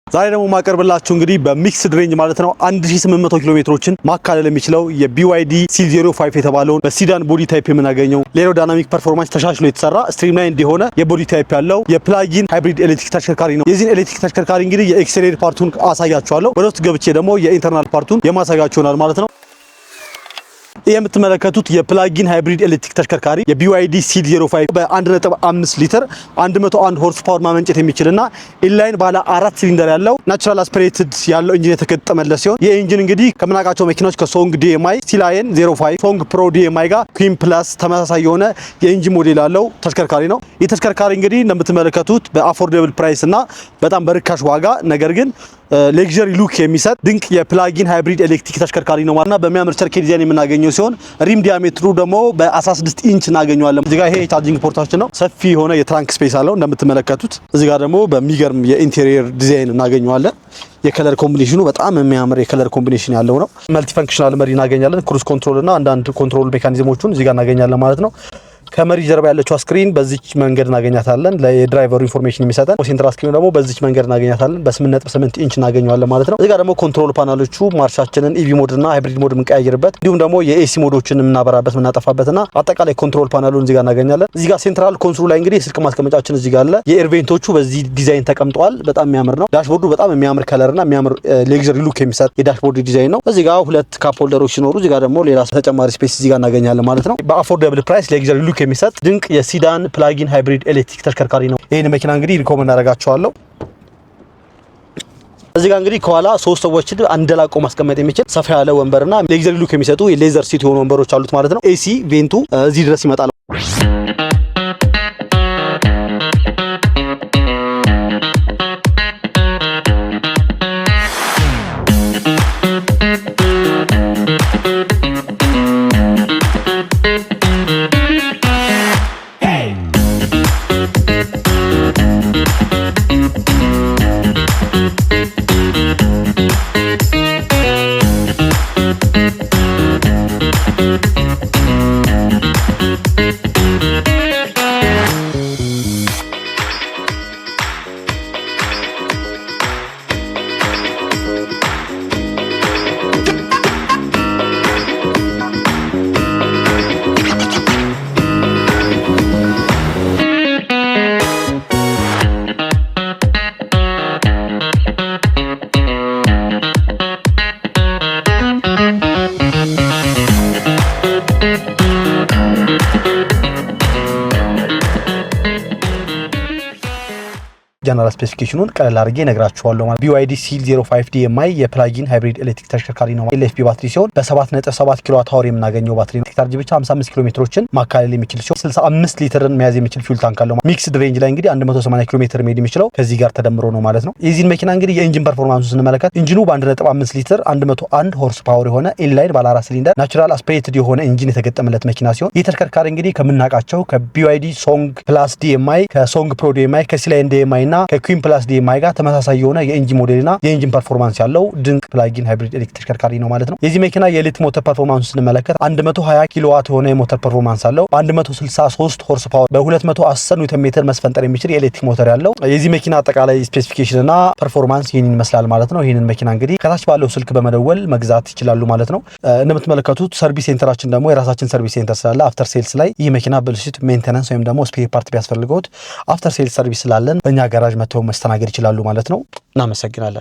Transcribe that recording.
ዛሬ ደግሞ ማቀርብላችሁ እንግዲህ በ mixed range ማለት ነው 1800 ኪሎ ሜትሮችን ማካለል የሚችለው የ BYD Seal 05 የተባለውን በ sedan body type የምናገኘው ለ aerodynamic performance ተሻሽሎ የተሰራ streamline የሆነ የ body type ያለው የ plug-in hybrid ኤሌክትሪክ ተሽከርካሪ ነው። የዚህን ኤሌክትሪክ ተሽከርካሪ እንግዲህ የ exterior part ኡን አሳያችኋለሁ። ወደ ውስጥ ገብቼ ደግሞ የ internal part ኡን የማሳያችሁ ይሆናል ማለት ነው። ይህ የምትመለከቱት የ plug-in hybrid ኤሌክትሪክ ተሽከርካሪ የ BYD Seal 05 በ1.5 ሊትር 101 horse power ማመንጨት የሚችልና inline ባለ አራት ሲሊንደር ያለው natural aspirated ያለው engine የተገጠመለት ሲሆን ይህ engine እንግዲህ ከምናውቃቸው መኪናዎች ከ Song DM-i፣ Sealion 05፣ Song Pro DM-i ጋር Qin Plus ተመሳሳይ የሆነ የ engine ሞዴል ያለው ተሽከርካሪ ነው። ይህ ተሽከርካሪ እንግዲህ እንደምትመለከቱት በ affordable price እና በጣም በርካሽ ዋጋ ነገር ግን luxury look የሚሰጥ ድንቅ የ plug-in hybrid ኤሌክትሪክ ተሽከርካሪ ነው ማለት ነው። በሚያምር ቸርኬ ዲዛይን የምናገኘው ሲሆን rim diameter ኡ ደግሞ በ16 ኢንች እናገኘዋለን። እዚህ ጋር ይሄ የ charging port ኣችን ነው። ሰፊ የሆነ የ trunk space አለው እንደምትመለከቱት። እዚህ ጋር ደግሞ በሚገርም የ interior design እናገኘዋለን። የ color combination ኑ በጣም የሚያምር የ color combination ያለው ነው። Multifunctional መሪ እናገኛለን። Cruise control እና አንዳንድ control mechanism ኦቹን እዚህ ጋር እናገኛለን ማለት ነው። ከመሪ ጀርባ ያለችው screen በዚች መንገድ እናገኛታለን። ለ driver ኡ information የሚሰጠን central screen ደግሞ በዚች መንገድ እናገኛታለን። በ8.8 ኢንች እናገኘዋለን ማለት ነው። እዚህ ጋር ደግሞ control panel ኦቹ ማርሻችንን EV mode እና hybrid mode የምንቀያየርበት እንዲሁም ደግሞ የ AC mode ኦችን የምናበራበት የምናጠፋበትና አጠቃላይ control panel ኡን እዚህ ጋር እናገኛለን። እዚህ ጋር central console ኡ ላይ እንግዲህ የስልክ ማስቀመጫችን እዚህ ጋር አለ። የ air vent ኦቹ በዚህ ዲዛይን ተቀምጠዋል። በጣም የሚያምር ነው። Dashboard ኡ በጣም የሚያምር color እና የሚያምር luxury look የሚሰጥ የ dashboard design ነው። እዚህ ጋር ሁለት cup holder ኦች ሲኖሩ እዚህ ጋር ደግሞ ሌላ ተጨማሪ space እዚህ ጋር እናገኛለን ማለት ነው። በ affordable price luxury look የሚሰጥ ድንቅ የ sedan plug-in hybrid ኤሌክትሪክ ተሽከርካሪ ነው። ይህን መኪና እንግዲህ recommend አደርጋችኋለሁ። እዚህ ጋር እንግዲህ ከኋላ ሶስት ሰዎችን አንደላቆ ማስቀመጥ የሚችል ሰፋ ያለ ወንበርና luxury look የሚሰጡ የ leather seat የሆኑ ወንበሮች አሉት ማለት ነው። AC vent ኡ እዚህ ድረስ ይመጣል። General specification ኑን ቀለል አድርጌ እነግራችኋለሁ። ማለት BYD Seal 05 DM-i የ plug-in hybrid ኤሌክትሪክ ተሽከርካሪ ነው። LFP ባትሪ ሲሆን በ7.7 kilowatt hour የምናገኘው ባትሪ ነው። ቻርጅ ብቻ 55 ኪሎ ሜትሮችን ማካለል የሚችል ሲሆን 65 ሊትርን መያዝ የሚችል fuel tank አለው። Mixed range ላይ እንግዲህ 180 ኪሎ ሜትር መሄድ የሚችለው ከዚህ ጋር ተደምሮ ነው ማለት ነው። የዚህን መኪና እንግዲህ የ engine performance ኡ ስንመለከት engine ኑ በ1.5 ሊትር 101 horse power የሆነ inline ባለ አራት cylinder natural aspirated የሆነ engine የተገጠመለት መኪና ሲሆን ይህ ተሽከርካሪ እንግዲህ ከምናውቃቸው ከ BYD Song Plus DM-i፣ ከ Song Pro DM-i፣ ከ Sealion DM-i እና ከ Qin Plus DM-i ጋር ተመሳሳይ የሆነ የ engine ሞዴልና የ engine performance ያለው ድንቅ plug-in hybrid ኤሌክትሪክ ተሽከርካሪ ነው ማለት ነው። የዚህ መኪና የኤሌክትሪክ ሞተር performance ስንመለከት 120 ኪሎዋት የሆነ የሞተር performance አለው። በ163 horse power በ210 ኒውተን ሜትር መስፈንጠር የሚችል የኤሌክትሪክ ሞተር ያለው የዚህ መኪና አጠቃላይ specification እና performance ይህንን ይመስላል ማለት ነው። ይህንን መኪና እንግዲህ ከታች ባለው ስልክ በመደወል መግዛት ይችላሉ ማለት ነው። እንደምትመለከቱት service center ኣችን ደግሞ የራሳችን service center ስላለ after sales ላይ ይህ መኪና ብልሽት፣ maintenance ወይም ደግሞ spare part ቢያስፈልገውት after sales service ስላለን በእኛ ጋራዥ መጥተው መስተናገድ ይችላሉ ማለት ነው። እናመሰግናለን።